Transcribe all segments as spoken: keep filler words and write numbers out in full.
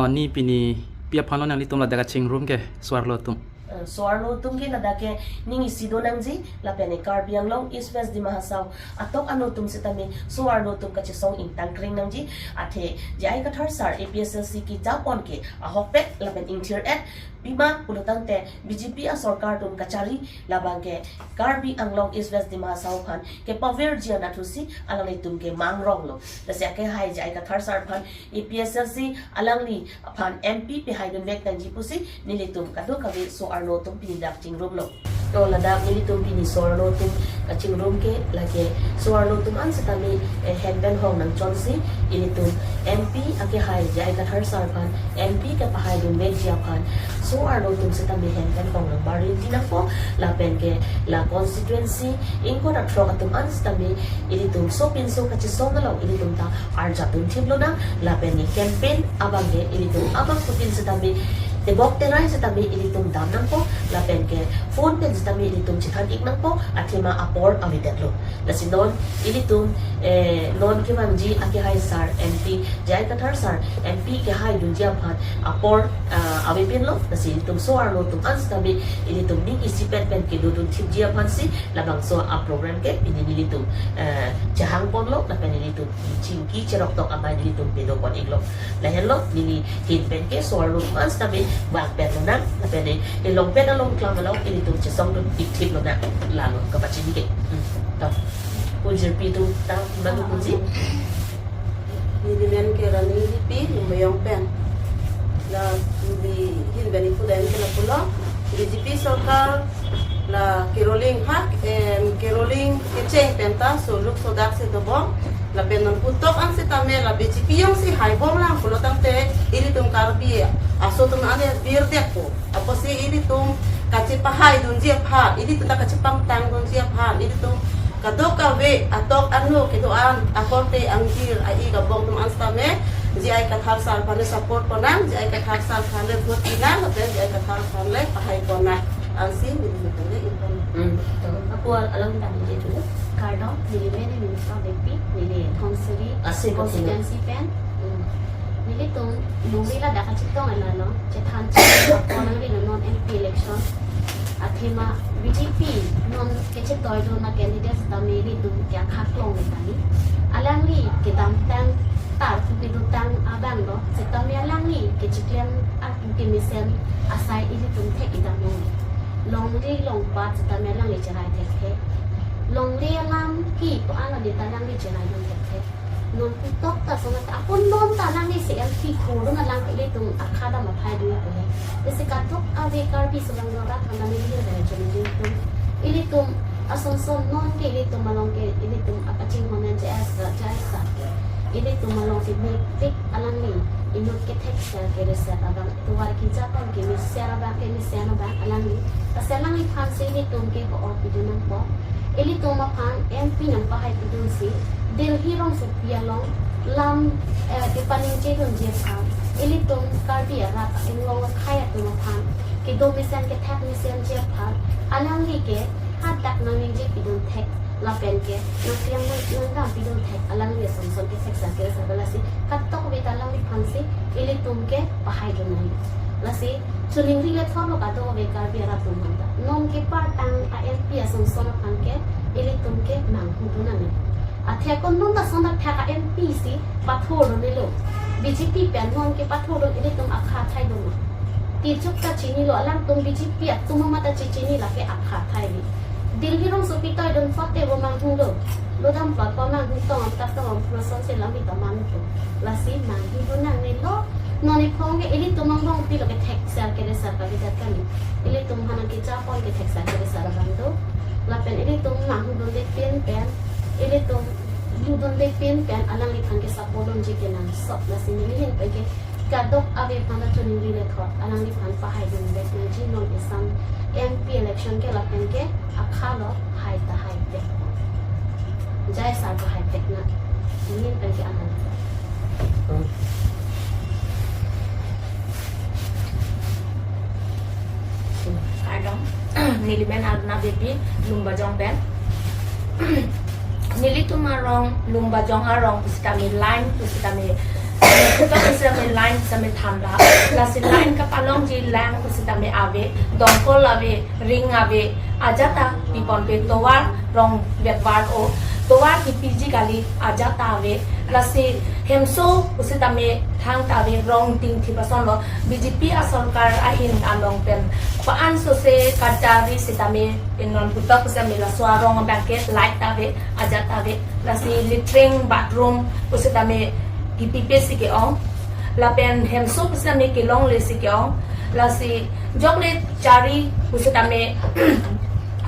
Ni pini pi aphanlo nanglitum ladak kachingrum ke so-arlo atum? Eh, so-arlo atum ke ladak ke ning isi do nangji, lapen e Karbi Anglong East West Dima Hasao atok ano atum sitame so-arlo atum kachesong ingtang kring nangji. Athe J I Kathar sir A P H L C kejapon ke ahokpet lapen ingthir-et, pima pulotangte B J P asorkar atum kachari labang ke Karbi Anglong East West Dima Hasao aphan kepavirji anatthu si alanglitum ke mangronglo. Lasi akehai J I Kathar sir aphan A P H L C alangli aphan M P pehaidunvek nangji pusi nelitum kadokave so-arlo atum pini dak chingrumlo. To ladak nelitum pini so-arlo atum kachingrum ke lake so-arlo atum an sitame, eh, hen pen hong nangchonsi ilitum M P akehai J I Kathar sir aphan M P kepahaidunvekji aphan so-arlo atum sitame hen pen hong nangbarliji nangpo, lapen ke la constituency ingkoi ra throk atum an sitame ilitum sopinso kachesong along ilitum ta arjap dunthip lonang, lapen e campaign abang ke ilitum abangphutin sitame tebok terai sitame ilitum dam nangpo, lapen ke phone pen sitame ilitum chethan-ik nangpo, athema apor avedetlo. Lasi non ilitum, eh, non kevangji akehai sir M P, J I Kathar sir M P kehaidunji aphan apor, ah, avepinlo, lasi ilitum so-arlo atum an sitame ilitum ning isi pen pen kedodunthipji aphansi labangso a-program ke pini nelitum, eh, chehangponlo, lapen nelitum chingki cheroktok amei nelitum pedopon-iklo. Lahenlo neli ahin pen ke so-arlo atum an sitame vangpet lonang, lapen e, e longpen along klam along ilitum chesongdun-ikthip lonang. Lalo kapachini ke. Hmm. To. Pujirpi atum ta madu puji. Neli men ke Rani Lipi, Lumbajong pen. La neli ahin pen ipu pen ke lapulo. B J P sorkar la caroling ha, em, caroling kecheng pen ta soluk sodak si dobom. Lapen non putok an sitame la B J P jongsi haibomlang pulotangte ilitum Karbi aso atum ale birdetpo. Apotsi ilitum kachepahaidunji aphan, ilitum ta kachepangtangdunji aphan, ilitum kadokave atok ano kedo-an akorte angjir a-ik abong atum an sitame J I Kathar sir aphan le support ponnang, J I Kathar sir aphan le vote pinang, lapen J I Kathar aphan le pahai ponnang. Ansi nelitum le ipon. Hmm. Apor along tangji tu. Kardom, neli men Minister Depi, neli Dhansiri Ase ko constituency pen. Hmm. Nelitum longri ladak kachetong alalo, chethan chetong alangli non M P election. Athema B J P non kechetoidun a-candidate sitame nelitum ke akha klong tani. Alangli kedamtang tar pu kedotang abang lo, sitame alangli kechiklem arpu kemesen asai ilitum thek-ik damlong. Longri longpat sitame alangli cherai thekthe. Longri alam ki ko-an alita alangli cheraidun thekthe. Non putok ta sonat apun non ta alangli si M P khurdun alang ilitum akha dam aphai dun ko he. Isi kadokave Karbi Anglong arat than neli hir rai chonjin tum. Ilitum asonson non ke ilitum along ke ilitum akachinghonen J I sir, J I sir ke. Ilitum along si mepik alangli inut kethekser kereser abang, tovar kejapon kemesen abang, kemesen abang alangli. Lasi alangliphan si ilitum ke ko-op pidun nangpo. Ilitum aphan M P nangpahai pidunsi Delhi rongsopi along lam, eh, kepaningjedunji aphan ilitum Karbi arat Anglong akhei atum aphan kedo mesen kethek mesenji aphan alangli ke hadak nangningje pidun thek lapen ke nangklang nang, nangdam pidun thek alangli asonson kethekser kereser abang, lasi kadokave ta alangliphan si ilitum ke pahaidun nang. Lasi choningri le thorlo kadokave Karbi arat atum aphan ta. Non kepartang a-M P asonson aphan ke ilitum ke manghudun nang. Athe ko non ta son ta thak a-M P si pathurdunlo. B J P pen non ke pathurdun ilitum akha thaidun. Tichuk ta chinilo, alangtum B J P atum amat ta chechini lake akha thai di. Delhi rongsopi toidun pote bo manghudun. Lodam plot po manghudun, tong tong pulo sonsi lam ita manghudun. Lasi manghudun nangnelo. Non iphong ke ilitum angbong pilo kethekser kereser kabidat kami. Ilitum aphan nangkejapon kethekser kereser abang do. Lapen ilitum manghudunde pin pen, ilitum ludunde pin pen alangliphan ke support dunji kenangsot. Lasi neli ahin pen ke kadokave aphan ta choningri le thot, alangliphan pahaidunvek nangji non isam M P election ke lapen ke akha lo hai ta hai tek. J I sir ta hai tek na. Neli ahin pen ke alang. Kardom. Neli men Aruna Depi, Lumbajong pen. Nelitum arong, Lumbajong arong, pusitame line, pusitame Tok sitame line sitame thandam. Lasi line kapalongji lang sitame ave, dongkol ave, ring ave, ajat ta piponpe, tovar rong vetvar o, tovar kipiji kali ajat ta ave. Lasi hemso sitame thangta ave, rong tingthi pason lo. B J P asorkar ahin along pen ko-an sose kachari sitame non putok sitame laso arong abang ke light ta ave, ajat ta ave. Lasi latrine bathroom pusitame kipipe si ke-ong. Lapen hemso pusitame kelongle si ke-ong. Lasi jokle chari pusitame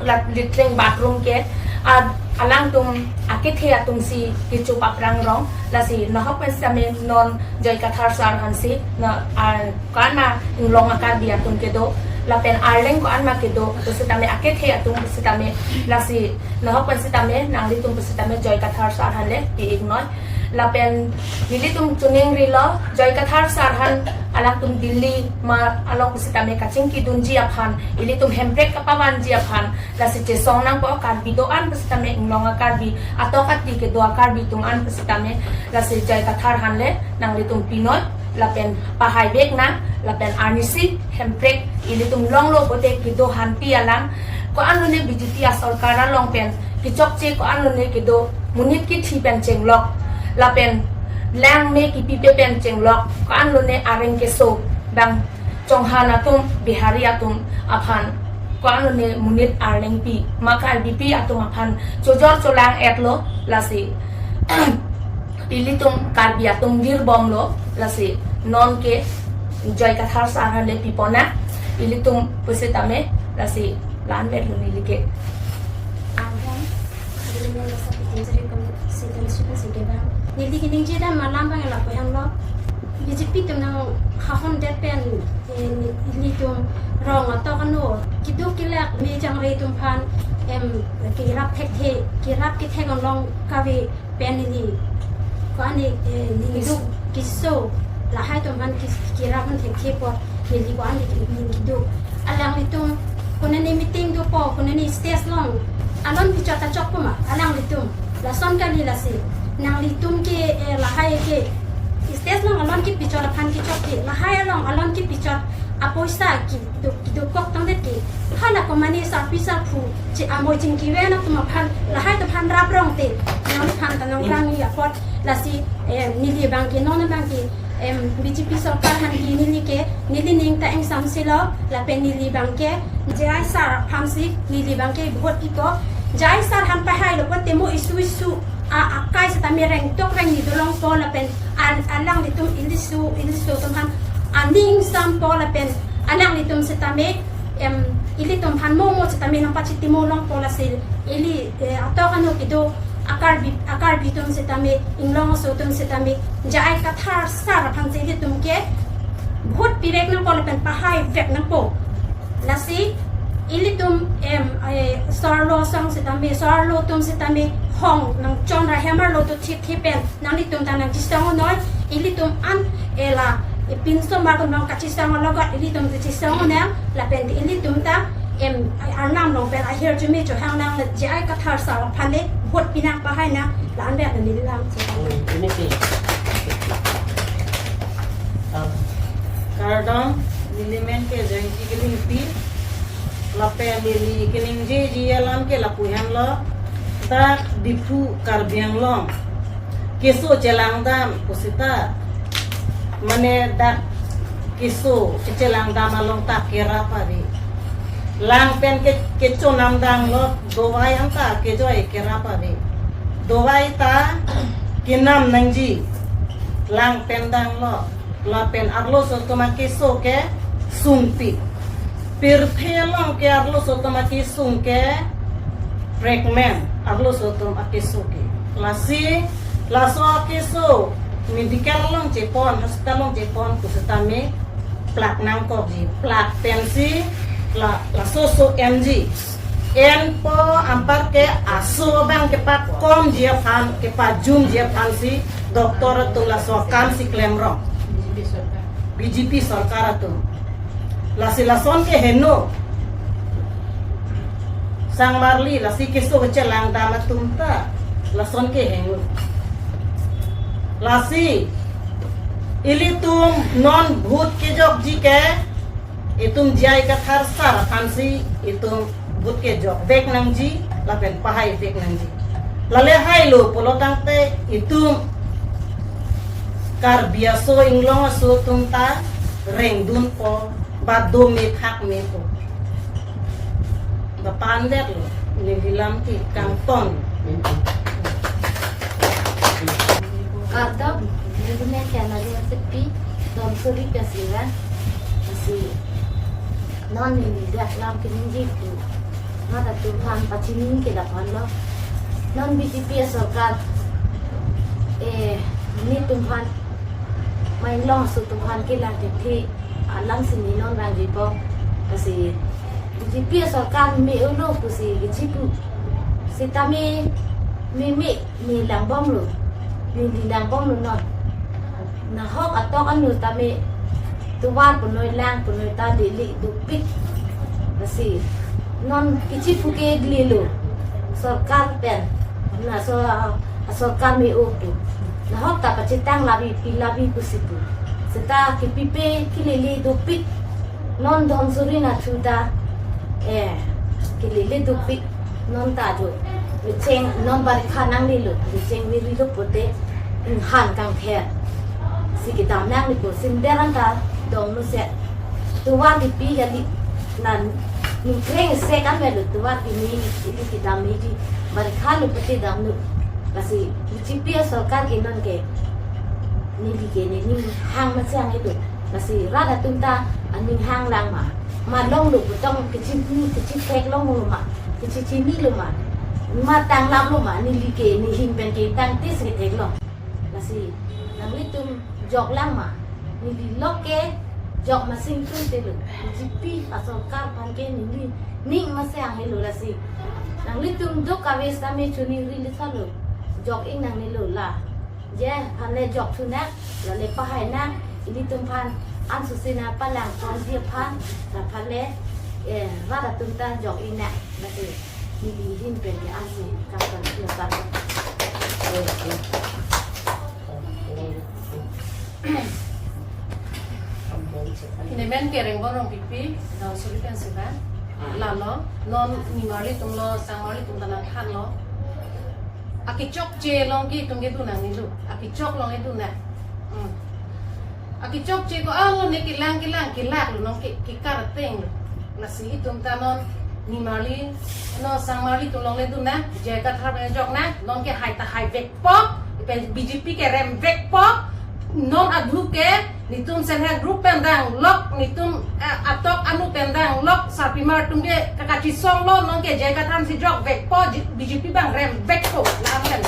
la latrine bathroom ke a-, alangtum akethe atum si kecho paprangrong. Lasi nahok pen sitame non Joy Kathar sir aphan si na, a, ko-an ma inglong a-Karbi atum kedo, lapen arleng ko-an ma kedo pusitame akethe atum pusitame, lasi nahok pen sitame nanglitum pusitame Joy Kathar sir aphan le pi-iknoi. Lapen nelitum chuning rilo, Joy Kathar sir aphan alangtum Delhi ma along pusitame kachingkidunji aphan, ilitum Hemprek kapavanji aphan, lasi chesong nangpo, Karbi do-an pusitame, inglong a-Karbi, atok ati kedo a-Karbi atum an pusitame, lasi Joy Kathar aphan le nanglitum pinoi, lapen pahai vek nang, lapen arnisi Hemprek ilitum longlo pote kedo hanti alang, ko-an lone B J P asorkar along pen kechokche, ko-an lone kedo monit kithi pen chenglok, lapen lang me kipipe pen chenglok, ko-an lone areng keso bang Chonghan atum, Bihari atum aphan, ko-an lone monit arleng pi, ma Karbipi atum aphan chojor cholang etlo, lasi ilitum Karbi atum virbomlo, lasi non ke Joy Kathar sir aphan le pipon nang, ilitum pusitame, lasi la-an vetlo neli ke. Abang, neli nang rasa pitin jeri kon si dan suka si de bang. Neli keningje dam alam bang lapu hem lo. B J P atum nang hahon det pen, eh, nelitum rong atok ano, keduk kelak me jangre atum aphan, em, kerap thekthe, kerap kethek along kave pen neli ko-an, eh, neli duk keso, lahai atum aphan kis-, kerap an thekthe apot neli ko-an neli keduk. Alanglitum konane meeting dopo, konane stage along alon pichot ta chokpo ma alanglitum. Lason kali, lasi nanglitum ke, eh, lahai ke stage along alon kepichot aphan kechok ke, lahai along alon kepichot apoisa keduk, keduk kok tangdet ke, hala komane sarpi sarpo che amoi chingki ven atum aphan, lahai atum aphan raprong te, nangphan ta nang rang-i apot, lasi, eh, neli bang ke non bang ke, em, B J P sorkar aphan ke neli ke, neli ning ta ingsamselo, lapen neli bang ke J I sir aphan si neli bang ke vote pipo. J I sir aphan pahailo pote mo isu isu a, akai sitame rengtok rengni dolongpo, lapen al-, alanglitum iliso, iliso atum aphan aning ingsampo, lapen alanglitum sitame, em, ilitum aphan mo mo sitame nangpachitimo longpo, lasi ili, eh, atok ano kedo a-Karbi, a-Karbi atum sitame, inglong aso atum sitame, J I Kathar sir aphan si ilitum ke vote pivek nangpo lapen pahai vek nangpo. Lasi ilitum, em, eh, so-arlo asong sitame, so-arlo atum sitame hong nangchon ra hem arlo atum thip thip pen nanglitum ta nangchisong noi, ilitum an, eh, la, eh, pinso mar tum nang kachisong alogot ilitum ta chisong nang, lapen ilitum ta, em, arnam along pen ahirjume chohang nang, J I Kathar sir aphan le vote pi nang, pahai nang, la-an vet neli lang. Hmm, ini sih. Ah. Kardom, neli men ke Jangki Kelingpi, lapen neli keningjeji alam ke lapu hem lo, dak Diphu Karbi Anglong keso chelangdam pusita, mane dak keso kechelangdam along ta kerap ave. Lang pen ke, kechonam danglo, dovai anta kejoi kerap ave. Dovai ta kenam nangji, lang pen danglo, lapen arloso atum akeso ke sungpik. Pirthe along ke arloso atum akesung ke pregnant, arloso atum akeso ke. Lasi, laso akeso medical along chepon, hospital along chepon pusitame plak nangkokji, plak pensi la, laso so enji. Enpo anparke aso abang kepakomji aphan, kepajumji aphan si doctor atum laso akam si klemrong. B J P sorkar atum. Lasi lason ke heno. Sangmarli, lasi keso kechelangdam atum ta lason ke heno. Lasi Ilitum non vote kejokji ke, itum J I Kathar sir aphansi itum vote kejokvek nangji, lapen pahaivek nangji. Lale hailo pulo tangte itum Karbi aso, Inglong aso atum ta rengdunpo, ba dome thakmepo. Ba pandetlo, neli lam ti kangton. Kardom, neli men ke Anali Asepi, Donsuri Kasiran, si non neli dak lam keningje pu. Rat atum aphan pachini ke lapu-anlo. Non B J P asorkar, eh, nelitum aphan, ma Inglong aso atum aphan kelang thekthe alam si ne non vangjipo. Lasi B J P asorkar me-olo pusi kechipu. Sitame meme, ne langbomlo. Neli langbomlo non. Nahok atok anu tame tovar punoi lang punoi ta lele dopik. Lasi non kechipu ke lelo. Sorkar pen. Laso, ah, sorkar me-o pu. Nahok ta pachethang labi pi labi pusi pu. Seta kepipe kelele dopik. Non Donsuri nathu ta, eh, kelele dopik. Non ta jo. Mecheng non barikha nanglelo. Mecheng virilo pute inghan kangther si kedam nanglepo, sindar an ta dongno se. Tovar kepi kali, la ningkreng se kan melo, tovar kini ili kedam meji, barikha lo pute damlo. Lasi B J P asorkar ke non ke, neli ke nening hang masi hang ilo. Lasi rat atum ta aning hang lang ma. Ma longlo putong kechini, kechithek longlo ma, kechichinilo ma, ma tanglaplo ma, neli ke nehin pen ke tangte si theklong. Lasi nanglitum jok lang ma, neli lok ke jok masing tum telo. B J P asorkar aphan ke neli ning masi hang helo lasi. Nanglitum dokave sitame choningri lithotlo. Jok-ik nangnelo la. Je aphan le jok thu nang, lale pahai nang, ilitum aphan ansose nangpalang ponji aphan, la aphan le, eh, rat atum ta jok-ik nang, lasi neli hin pen ke ansi kangton thu nang. Ne men ke Rengbong Rongpipi, Donsuri pen si ba. Lalo, non nimarli atumlo, sangmarli atum ta nangthanlo. Akechokche along ke itum kedun nangnelo. Akechok along kedun nang. Hmm. Akechokche ko-an lo ne kelang kelang kelak lo non ke, kekar ateng lo. Lasi itum ta non nimarli, non sangmarli atum along le dun nang, J I Kathar pen jok nang, non ke hai ta haivekpo, pen B J P ke remvekpo, non adhu ke, netum self help group pen danglok, netum, eh, atok anu pen danglok, sarpimar atum ke kakachisong lo, non ke J I Kathar si jokvekpo, J-, B J P abang remvekpo, lang kan.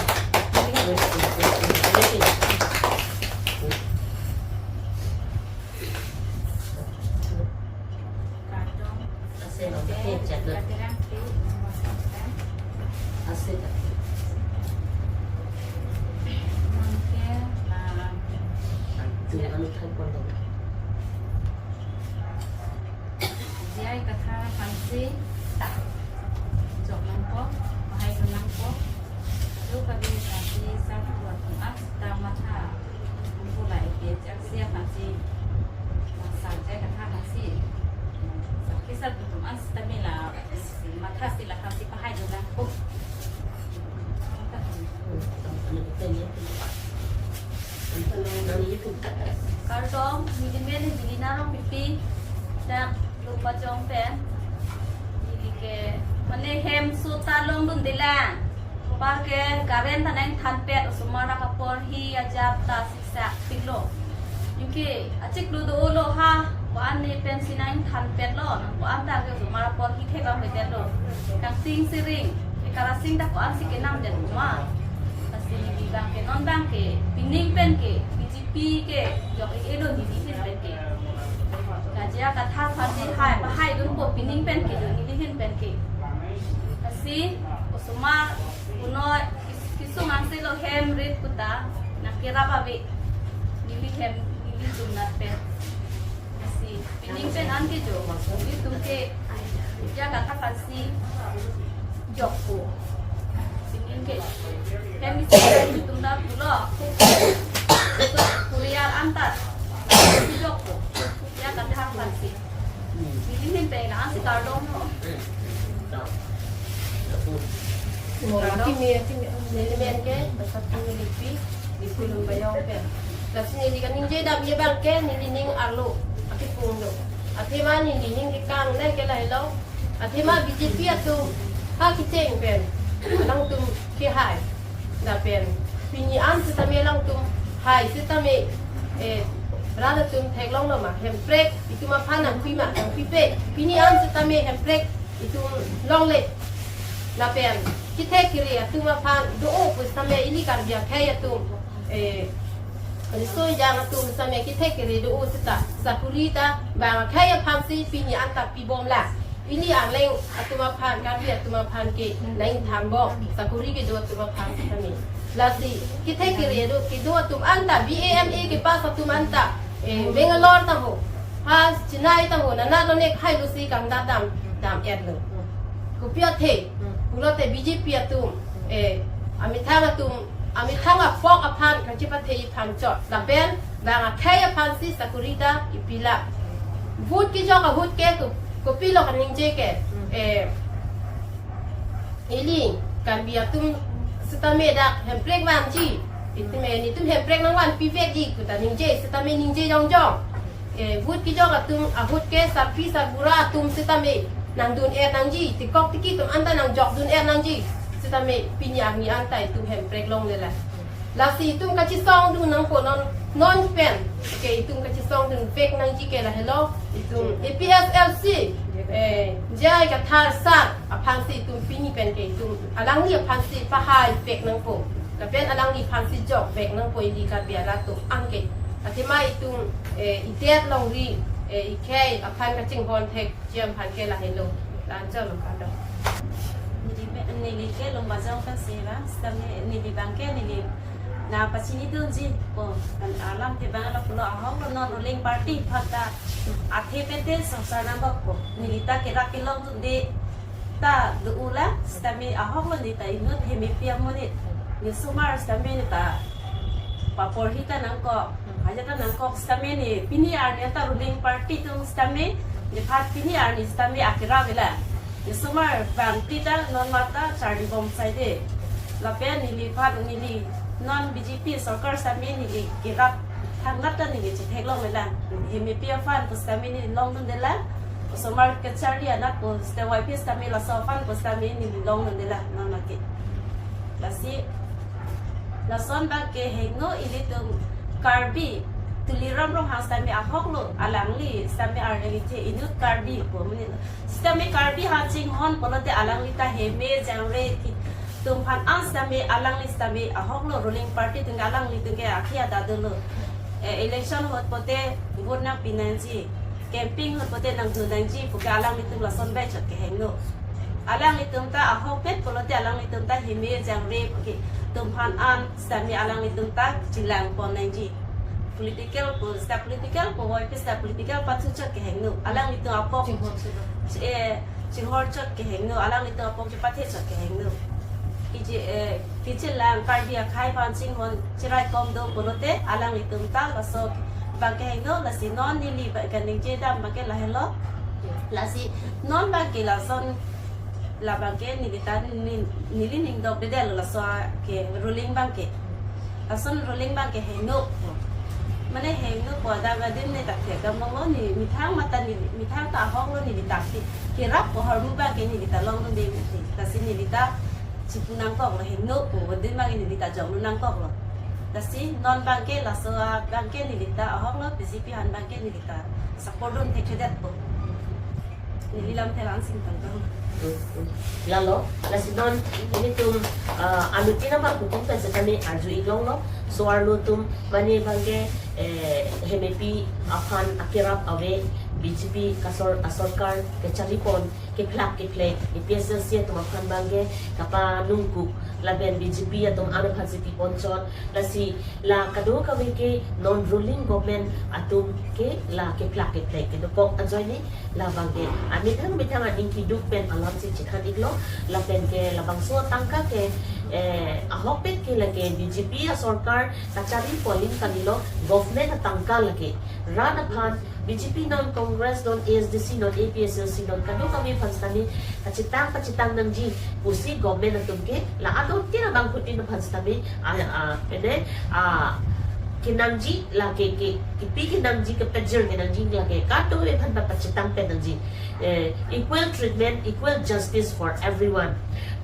J I Kathar aphansi jok nangpo, pahai nangpo, dokave aphansi sar atum atum asta matha, kumpulai ke jaksi aphansi, sa J I Kathar aphansi, sa kisar atum asta mila, si matha si la aphansi pahai nangpo. Kardom, neli men Angelina Rongpipi, dak Lumpajong pen. Neli ke, mane hem sota longdunde lang. Par ke current ta nangthanpet, osomar aporhi ajat ta siksak piklo. Anke achiklo do-olo ha, ko-an ne pensi nangthanpetlo, nang ko-an ta ke osomar aporhi thek abang pedet lo. Kangting siring, ekarasing ta ko-ansi kenamdet ma. Lasi neli abang ke non abang ke, pining pen ke, B J P ke, jok-ik-elo neli hin pen ke. Ka J I Kathar aphansi hai, pahaidunpo pining pen ke, neli hin pen ke. Lasi, osomar, punoi, kis-, kisung angse lo hem rit puta, nangkerap ave, neli hem, neli tum nat pen. Lasi, pining pen an ke jo, nelitum ke, J I Kathar aphansi jokpo. Pining ke, hem isi nelitum ta pulo. Kuriar antar. Jok ko. Ya kan hang pansi. Nelihin pen ansi kardom ho. Kardom. Nelimen ke, basa tu nelipi, di kulum bayong pen. Lasi neli kaningje dam ye abang ke, nelining arlo, akipung do. Athema nelining kekang le ke lahelo. Athema B J P atum, ha kecheng pen. Alangtum kehai. Lapen pini an setame alangtum hai setame, eh, rat atum theklonglo ma, Hemprek itum aphan nangpi ma, nangpipe. Pini an setame Hemprek itum longle. Lapen kethek kere atum aphan do-o pu setame ili Karbi akhei atum, eh, riso ejang atum setame kethek kere do-o seta, sakuri ta bang akhei aphansi pini an ta pibomlang. Ili Arleng atum aphan, Karbi atum aphan ke nangthanbom, sakuri kedo atum aphan kami. Lasi kethek kere do, kedo atum anta, B A M A kepass atum anta, eh, Bangalore ta ho, ha Chennai ta ho, nana lo nek hai lo si kangdam dam, dam-etlo. Kopi athe, pulote B J P atum, eh, amethang atum, amethang apok aphan kachepathe aphan chot. Lapen bang akhei aphansi sakuri ta ipilap. Vote kejok ahut ke ko-, kopilo kaningje ke. Hmm. Eh, ili Karbi atum setame dak Hemprek vanji. Itum, eh, netum Hemprek nangvanpivekji pu ta ningje, setame ningje jongjong. Eh, vote kejok atum ahut ke sarpi sarbura atum setame nangdun-et nangji, tikok tiki atum anta nangjokdun-et nangji. Setame pini arni anta itum Hemprek longlelang. Lasi itum kachesongdun nangpo non, non pen ke itum kachesongdunvek nangji ke lahelo, itum A P H L C, eh, J I Kathar sir aphansi itum pini pen ke itum alangli aphansi pahaivek nangpo. Lapen alangli aphansi jokvek nangpo, ili Karbi arat atum anke. Athema itum, eh, idet longri, eh, ikhei aphan kachinghon thek jam aphan ke lahelo. Lanchon lo kado. Neli me-, neli ke Lumbajong kan sera, setame neli abang ke neli nangpachinidunji ko, kan alamthe abang lo pulo ahok lo non ruling party aphan ta athe pete songsar nangkok ko. Neli ta kerap kelongdunde ta do-olang, setame ahok lo neli ta inut Hemepi amonit. Neli osomar setame neli ta paporhi ta nangkok, hajar ta nangkok setame neli pini arni ta ruling party atum setame, neliphan pini arni setame akerap avelang. Neli osomar bangti ta non mata charlibom saide. Lapen neliphan neli non B J P sorkar setame neli kerap thangnat ta neli chetheklong avelang. Hemepi aphan pu setame neli longdundelang. Osomar kacharli anat pu setame Y P setame laso aphan pu setame neli longdundelang non mati. Lasi lason abang ke heno, ilitum Karbi Tuliram Ronghang setame ahok lo, alangli setame arleng ithe inut Karbi pu amonit. Setame Karbi aphan chinghon pulote alangli ta Heme Jangre atum aphan an setame, alangli setame ahok lo, ruling party atum ke alanglitum ke akhei adadu lo. Eh, election ahut pote vote nangpi nangji, campaign ahut pote nangdun nangji puke alanglitum lason bai chot keheno. Alanglitum ta ahokpet pulote alanglitum ta Heme Jangre puke atum aphan an setame alanglitum ta chelangpon nangji. Political pu seta political, pu Y P seta political, pathu chot keheno. Alanglitum apok, chinghon chot, eh, chinghon chot keheno. Alanglitum apok chepathe chot keheno. Iji, eh, kichelang Karbi akhei aphan chinghon cheraikom do pulote alanglitum ta laso abang keheno. Lasi non neli ba kaningje dam abang ke lahelo. Lasi non abang ke lason labang ke neli ta ni-, neli ning dokdedetlo laso ke ruling abang ke. Lason ruling abang ke heno. Mane heno pu adang adin neli ta thekdam longlo, neli methang mata neli, methang ta ahok lo neli ta si kerap pu ahormu abang ke neli ta longdunde mati. Lasi neli ta chipu nangkoklo, heno pu adin abang ke neli ta jonglu nangkoklo. Lasi non abang ke laso abang ke neli ta ahok lo, B J P aphan abang ke neli ta support dun thekthedetpo. Neli lamthe la-an sing tangtang. Hmm, hmm. Lalo, lasi non ilitum, ah, anuttin abang atum pen setame arju-ik longlo. So arlo atum mane abang ke, eh, Hemepi aphan akerap ave, B J P kasor-, asorkar kacharlipon, kephlak kephlek, A P H L C atum aphan abangke kapanungkuk, lapen B J P atum ano aphan si piponchot, lasi la kadokave ke non ruling government atum ke la kephlak kephlek kedokok ajoine labangke amethang methang aning keduk pen alam si chethan iklo, lapen ke labangso atangka ke, eh, ahokpet ke lake B J P asorkar kachari pu aling kalilo, government atangka lake. Rat aphan B J P non, Congress non, A S D C non, A P H L C non, kadokave aphan sitame kachetang kachetang nangji pusi government atum ke la adon tin abangphutin aphan sitame, ah, ah, pene, ah, kenangji, la ke, ke, kepi kenangji, kepajir kenangji, la ke kadokave aphan ta pachetang pen nangji. Eh, equal treatment, equal justice for everyone.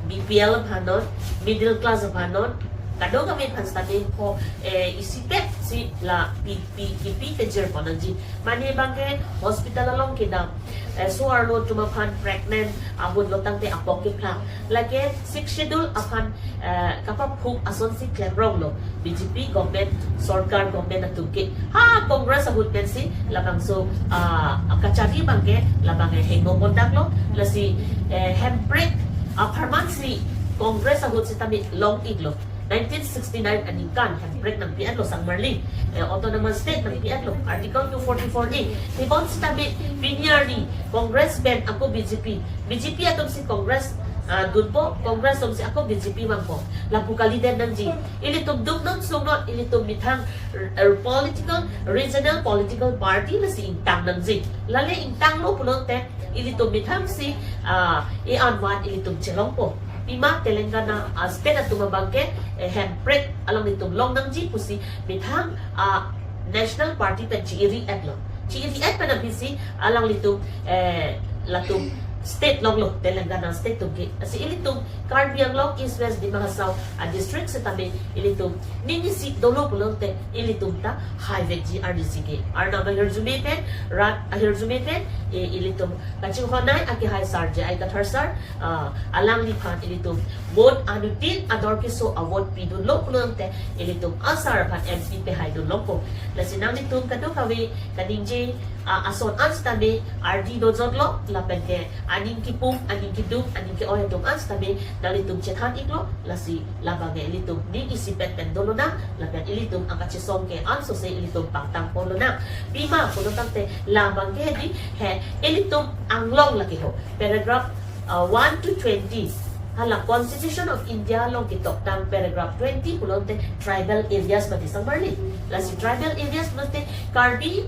B P L aphan non, middle class aphan non, kadokave aphan sitame ko, eh, isipet si la pi, pi, kepi pajir pon nangji. Mane abangke hospital along kedam, eh, so-arlo atum aphan, pregnant ahut lo tangte apok kephlak. Lake Sixth Schedule aphan, eh, kapaphuk asonsi klemronglo B J P government, sorkar government atum ke. Ha Congress ahut pensi labangso, ah, kachari abangke labangke hengno pondaklo, lasi, eh, hemprek apharman si Congress ahut sitame long iklo. Nineteen sixty-nine aningkan hemprek nangpi-etlo Sangmarli. Eh, autonomous state nangpi-etlo, Article two forty-four A. Tebon sitame pini arni Congress pen ako B J P, B J P atum si Congress, ah, dunpo, Congress atum si ako B J P vangpo. Lapu kalidet nangji. Ilitum duknon sungnon, ilitum methang, eh, political, regional political party lasi ingtang nangji. Lale ingtanglo pulote ilitum methang si, ah, e-anvan ilitum chelongpo. Pima Telangana, ah, state atum abangke, eh, hemprek alanglitum long nangji pusi methang, ah, national party pen chi-iri-etlo. Chi-iri-et pen abisi alanglitum, eh, latum state longlo, Telangana state atum ke. Lasi ilitum Karbi Anglong East West Dima Hasao adistrict sitame ilitum ning isi dolo pulote ilitum ta haivekji arnisi ke. Arnam ahirjume pen, rat ahirjume pen, eh, ilitum kachinghonnei akehai sar J I Kathar sar, ah, alangliphan ilitum vote anuttin ador keso avote pidunlo pulote ilitum asar aphan M P pehaidunlongpo. Lasi nanglitum kadokave kaningje, ah, ason an sitame ardi dojotlo, lapen ke aning kipum, aning keduk, aning ke-oi atum an sitame nanglitum chethan iklo, lasi labangke ilitum ning isipet pen dolonang, lapen ilitum akachesong ke ansose ilitum pangtang ponlonang. Pima pulo tangte labangke di he ilitum anglong lake ho. Paragraph, uh, one to twenty. Hala Constitution of India along ketoktang paragraph twenty pulote tribal areas mati Sangmarli. Lasi tribal areas mati Karbi,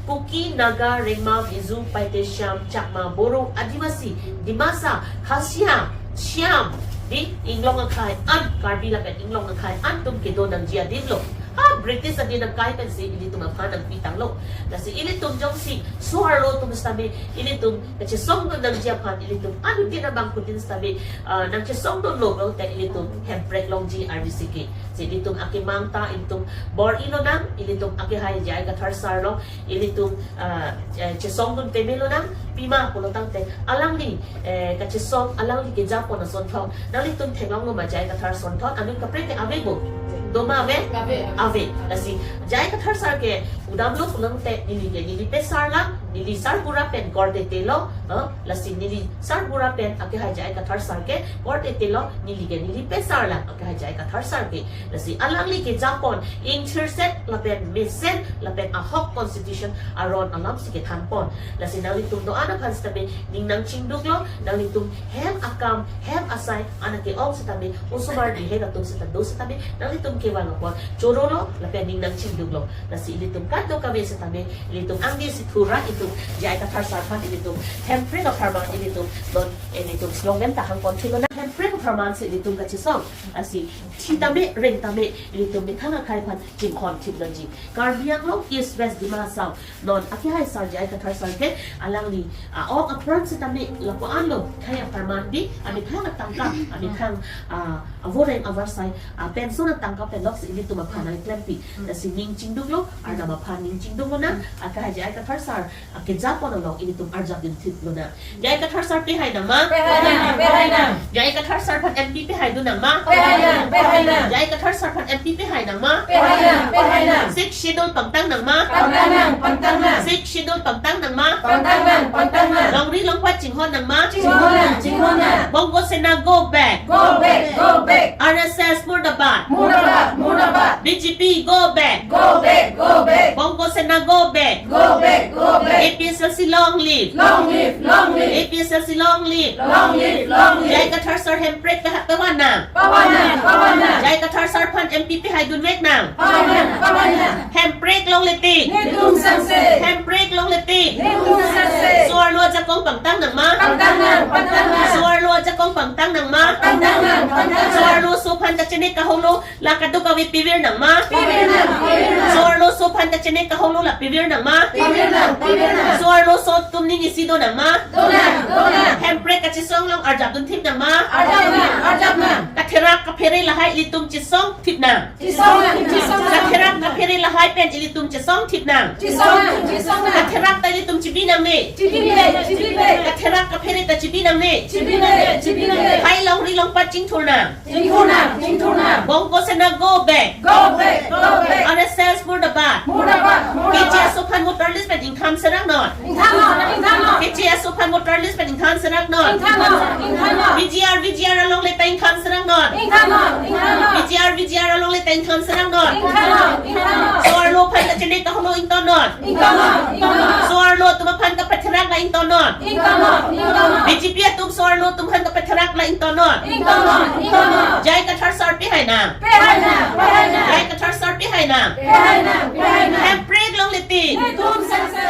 Kuki, Naga, Rengma, Mizo, Paite, Shyam, Chakma, Boro, Adivasi, Dimasa, Khasia, Shyam, di inglong akhei an, Karbi lapen inglong akhei an atum kedo nangji adinlo. Ha British adin akai pensi ilitum aphan nangpitanglo. Lasi ilitum jongsi so-arlo atum sitame ilitum kachesongdun nangji aphan ilitum anuttin abangphutin sitame, ah, nangchesongdunlo pulote ilitum hemprek longji arnisi ke. Si ilitum akemang ta ilitum bor-ilonang, ilitum akehai J I Kathar sar along ilitum, ah, eh, chesongdun pemelonang. Pima pulo tangte alangli, eh, kachesong, alangli kejapon asonthot nanglitum theklonglo ma, J I Kathar asonthot anut kaprek ke ave bo? Doma ave? Ave. Ave. Lasi J I Kathar sar ke pudamlo pulote neli ke neli pesar lang, neli sarbura pen korte telo, eh, lasi neli sarbura pen akehai J I Kathar sar ke korte telo, neli ke neli pesar lang akehai J I Kathar sar ke. Lasi alangli kejapon ingthirset lapen mesen lapen ahok constitution aron alam si kethanpon. Lasi nanglitum do-an aphan sitame ning nangchingduklo, nanglitum hem akam, hem asai, anak ke-ong sitame, osomar bihek atum sita do sitame, nanglitum kevang apot chorolo, lapen ning nangchingduklo. Lasi ilitum kadokave sitame, ilitum angdi si thura itum, J I Kathar sar aphan ilitum hemprek apharman ilitum, non ilitum slogan ta hangpon thulonang, hemprek apharman si ilitum kachesong. Lasi thi tame, reng tame, ilitum methang akhei aphan chinghon thip nangji. Karbi Anglong East West Dima Hasao non akehai sar J I Kathar sar ke alangli, ah, ok apran sitame lapu-anlo, khei apharman bi, amethang atangka, amethang, ah, avoreng avarsai, ah, pension atangka pen lok si ilitum aphan nangklempi. Lasi ning chingduklo, arnam aphan ning chingduk lonang, akehai J I Kathar sar akejapon along ilitum arjapdun thip lonang. J I Kathar sar pehainang ma? Pehainang, pehainang. J I Kathar sar aphan M P pehai dun nang ma? Pehai nang, pehai nang. J I Kathar sir aphan M P pehai nang ma? Pehai nang, pehai nang. Sixth Schedule pangtang nang ma? Pangtang nang, pangtang nang. Sixth Schedule pangtang nang ma? Pangtang nang, pangtang nang. Longri longpat chinghon nang ma? Chinghon nang, chinghon nang. Bongo Sena go back. Go back, go back. R S S murdabad. Murdabad, murdabad. B J P go back. Go back, go back. Bongo Sena go back. Go back, go back. A P H L C long live. Long live, long live. A P H L C long live. Long live, long live. J I Kathar sir hemprek kahak pawan nang. Pawan nang, pawan nang. J I Kathar sir aphan M P pehai dun vek nang. Pawan nang, pawan nang. Hemprek longle tik. Netum sangse. Hemprek longle tik. Netum sangse. So-arlo ajakong pangtang nang ma? Pangtang nang, pangtang nang. So-arlo ajakong pangtang nang ma? Pangtang nang, pangtang nang. So-arlo so aphan kachini kaholo la kadokave pivir nang ma? Pivir nang, pivir nang. So-arlo so aphan kachini kaholo la pivir nang ma? Pivir nang, pivir nang. So-arlo so atum ning isi do nang ma? Do nang, do nang. Hemprek kachesong along arjap dun thip nang ma? Arjap nang, arjap nang. Katherak kaphere lahai ilitum chesong thip nang. Chesong nang, chesong nang. Katherak kaphere lahai pen ilitum chesong thip nang. Chesong nang, chesong nang. Katherak ta ilitum chibi nangne. Chibi le, chibi le. Katherak kaphere ta chibi nangne. Chibi le, chibi le. Hai longri longpat chingthur nang. Chingthur nang, chingthur nang. Bongo Sena go back. Go back, go back. R S S murdabad. Murdabad, murdabad. K J S O aphan voter list pen ingthan serang non. Ingthan non, ingthan non. K J S O aphan voter list pen ingthan serang non. Ingthan non, ingthan non. V G R, V G R alongle ta ingthan serang non. Ingthan non, ingthan non. V G R, V G R alongle ta ingthan serang non. Ingthan non, ingthan non. So-arlo aphan kachini kaholo ington non. Ington non, ington non. So-arlo atum aphan kapatherak la ington non. Ington non, ington non. B J P atum so-arlo atum aphan kapatherak la ington non. Ington non, ington non. J I Kathar sir pehai nang. Pehai nang, pehai nang. J I Kathar sir pehai nang. Pehai nang, pehai nang. Hemprek longle tik. Netum sangse.